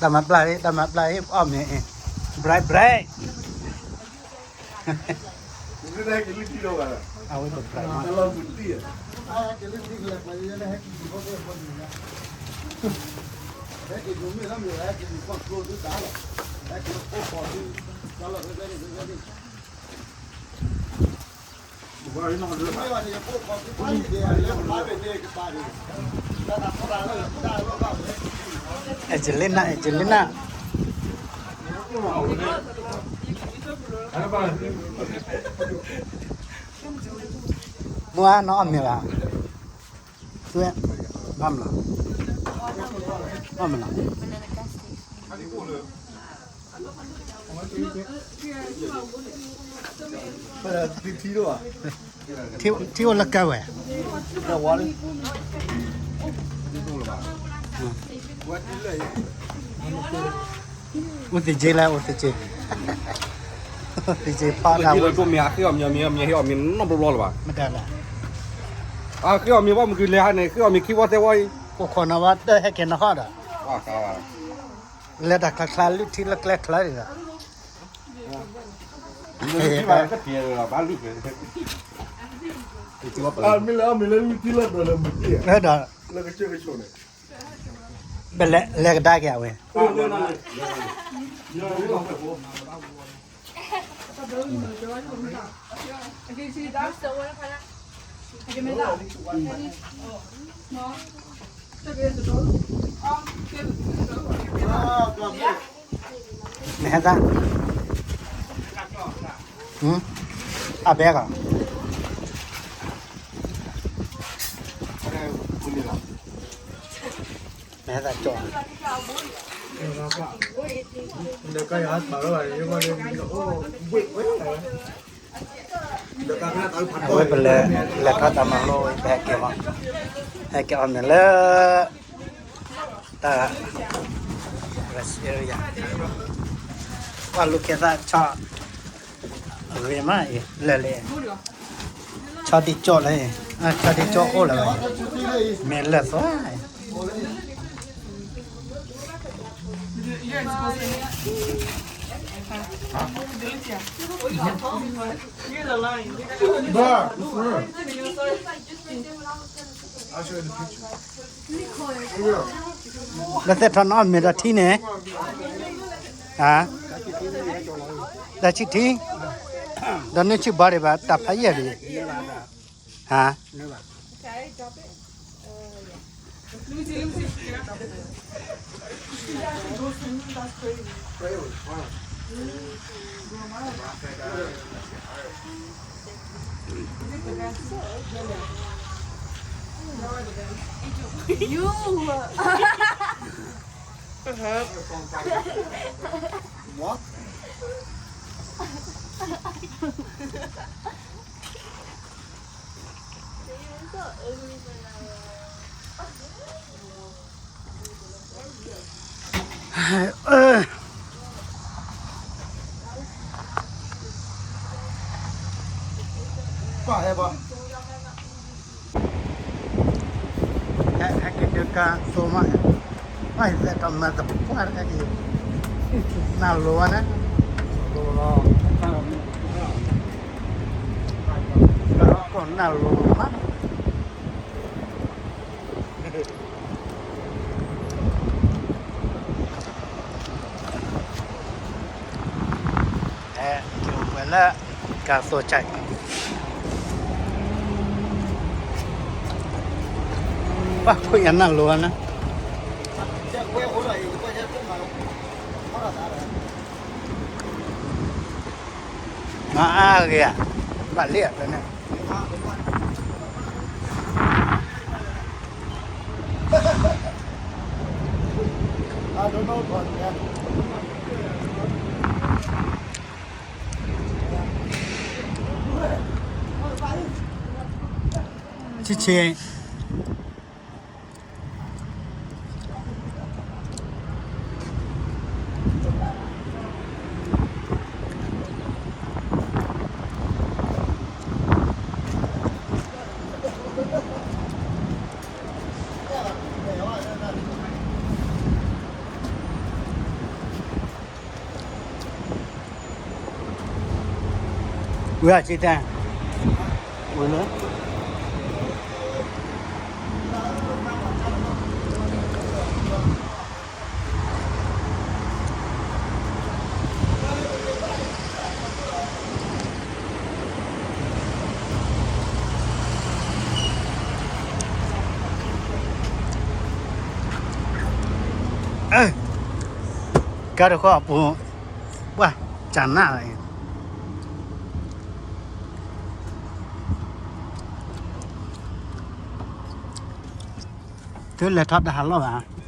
တၢ်မၤပျၢ်, တၢ်မၤပျၢ်အီၣ်မ့ၤ, bright bright. အဝဲတ bright မး. အဲၣ်ကလ့နၢ်, အဲၣ်ကလ့နၢ်. မုၢ်အါ နအီၣ်မ့ၤဘၣ်. ဘၣ်မနုၤ, ဘၣ်မနုၤ. ထံအိၣ်လၢကဲဝဲ. အိၣ်သ့ၣ်က့လဲၣ်, အိၣ်သ့ၣ်က့, အိၣ်သ့ၣ်က့ဖးဒၣ်ဝဲ. မ့ၢ်အဃ့အီၣ်မ့ၤ, မ့ၢ်ဟ့ၣ်အီၣ်မ့ၤနီတဘျီဘျီလၢၤဘၣ်. မတၤလဲၣ်. အဃ့အီၣ်မ့ၤဘၣ် မုၢ်ကလဲၤဟါန့ၣ် ဃ့အီၣ်မ့ၤခံဝီသၢဝီအံၤ, အိၣ်ခိးနီၤဝဲတဟဲက့ၤနီၤဃီဒီး, လဲၤတၢ်ချါချါ လုၢ်ထံလၢကျဲချၢဒီး, မ့ၢ်လၢအီၣ်မ့ၤလၢလုၢ်ထံလၢဒီးလၢမုၢ်က့ၢ်, ဒီး ပလဲၤကဒါက့ၤအဝဲ. မ့ၢ်ဟဲသၣ်, အဘဲကီး, မ့ၢ်ဟဲသၣ်ကၠီ, အဝဲပလဲၤလဲၤထီၣ်တၢ်မၤလိ ပဟဲက့ၤမး, ဟဲက့ၤအီၣ်မ့ၤလၢ တၢ် rest area, ပှၤလူၤကဲသးဆီ, ဂ့ၤမးအံၤ လၢာ်လံ, ဆီဒံကၠီလၢ, ဆီဒံကၠီအိၣ်လၢၤ, မ့ၢ်လၢာ်သွါ. I'll show you the picture. လၢသ့ၣ်ထီၣ်နအီၣ်မ့ၤဒီးထံန့ၣ်, တၢ်ဆံၣ်ထံ, ဒီးနုၢ်ဆံၣ်ဘီဒံးဘၣ် တၢ်ဖးယံာ်ဒံး, ဟါ.ဟဲက့ၤဒုးကါသိမး, ဘၣ်ဟဲသဲးထီၣ်မၤသပှၢ်တခါက့ၤ, နၢ်လိၤဝဲန့ၣ်, ကီၢ်နၢ်လိၤမး. ဟဲက့ၤအိၣ်ပှဲၤလၢ ကါသိကၠဲး, ပှၤခိၣ်ညါနၢ်လိၤဝဲန့ၣ်, မၤအါဂ့ၤဧါ, ဘၣ်လ့ၣ်အကျဲန့ၣ်. ဆံဆံ ဟဲ ဝဲအစ့တၢ်, ဝဲလၢ ကါတခီအပူၤ, ပှၢ်, ကနၣ်လီၤ, သုလဲၤထီၣ်တၢ်ဟးလီၢ်ဘၣ်.